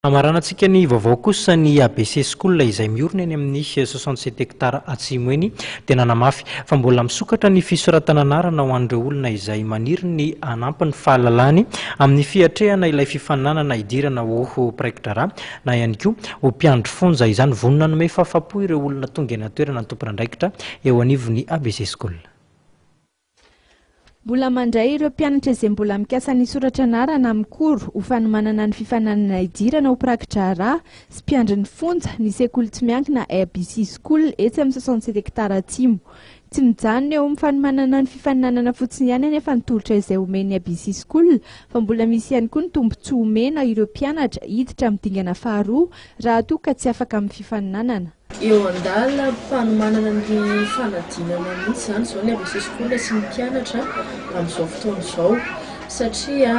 Hamaranantsika ny vaovao kosa ny ABC School izay miorina eny amin'ny 67 hectares atsimo eny dia nanamafy fa mbola misokatra ny fisoratana anarana ho an'ireo olona izay maniry ny hanampy ny fahalalany amin'ny fiatrehana ilay fifaninanana hidirana ho mpiraiki-draharaha na ihany koa ho mpiandry fonja izany. Vonona hanome fahafapo ireo olona tonga eny an-toerana ny tompon'andraikitra eo anivon'ny ABC School. Mbola mandray ireo mpianatra izay mbola mikasa ny hisoratra anarana amin'ny cours ho fanomanana ny fifaninanana hidirana ho mpiraki-draharaha sy mpiandry ny fonja ny sekoly tsy miankina ABC School etsy amin'ny 67 hectares Atsimo. Tsy mijanona eo amin'ny fanomanana ny fifaninanana fotsiny ihany anefa ny tolotra izay omen'ny ABC School fa mbola misy ihany koa ny tombontsoa omena ireo mpianatra hiditra amin'ny dingana faharoa raha toa ka tsy afaka amin'ny fifaninanana. Eo an-dalam-panomanana ny fanadinana mihitsy izany izao ny ABC School sy ny mpianatra amin'izao fotoana izao satria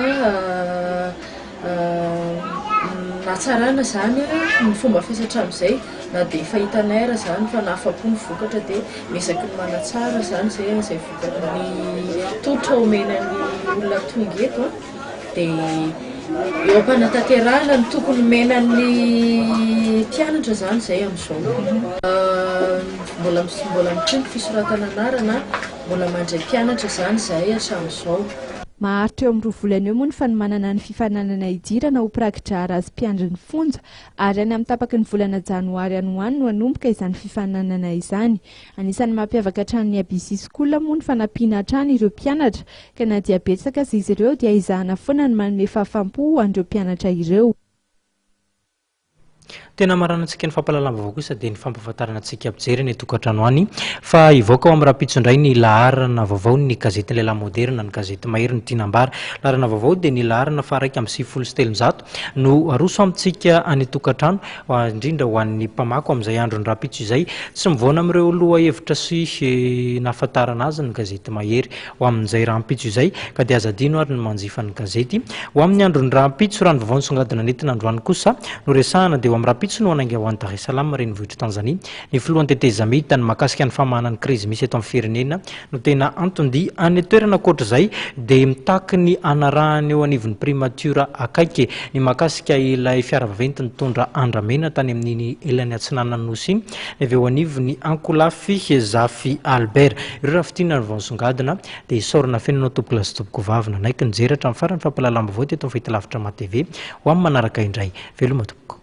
natsarana izany ny fomba fiasa hatramin'izay na dia efa hitanay ara izany fa nahafa-po ny vokatra dia miezaka ny manatsara izany izay izay vokatra ny tolotra omena ny olona tonga eto. Dia eo am-panatanterahana ny tokony omena ny mpianatra izany izay amin'izao. Mbola mbola mitohy ny fisoratana anarana, mbola mandray mpianatra izany izahay hatramin'izao. Maharitra eo amin'ny roa volana eo moa ny fanomanana ny fifaninanana hidirana ho mpiraki-draharaha sy mpiandry ny fonja ary any amin'ny tapaky ny volana janoary any ho any no hanomboka izany fifaninanana izany. Anisan'ny mampiavaka hatrany ny ABC School moa ny fanampiana hatrany ireo mpianatra ka na dia betsaka aza izy ireo dia ezahana foana ny manome fahafaham-po ho an'ireo mpianatra ireo. Tena hamaranantsika ny fampahalalam-baovao kosa dia ny fampahafantarana antsika mpijery any an-tokantrano any fa hivoaka ao amin'ny rahampitso indray ny laharana vaovaon'ny gazety Lehilahy Moderina, ny gazety Mahery no tiana ambara. Laharana vaovao dia ny laharana faha 391 no aroso amintsika any an-tokantrano indrindra ho an'ny mpamako amin'izay andron'ny rahampitso izay. Tsy mivaona amin'ireo lohahevitra sy nahafantarana azy ny gazety Mahery ho amin'izay rahampitso izay ka dia aza adino ary ny manjifa ny gazety ho amin'ny andron'ny rahampitso. Raha ny vaovao nisongadina nentina androany kosa no resahana dia ho amin'ny rahampitso no hanainga ho any Dar es Salaam renivohitr'i Tanzania ny filohan'ny tetezamita. Ny mahakasika ny famahana ny krizy misy eto amin'ny firenena no tena anton-dia any an-toerana. Ankoatra izay dia mitaky ny hanarahana eo anivon'ny primatiora akaiky ny mahakasika ilay fiara vaventy nitondra andramena tany amin'iny ilany atsinanan'ny Nosy iny ny avy eo anivon'ny ankolafy Zafy Albert. Ireo raha fintinina ny vao nisongadina dia isaorana feno anao tompokolahy sy tompokovavy nanaiky nijery hatramin'ny farany fampahalalam-baovao teto amin'ny fahitalavitra MATV. Ho amin'ny manaraka indray. Veloma tompoko.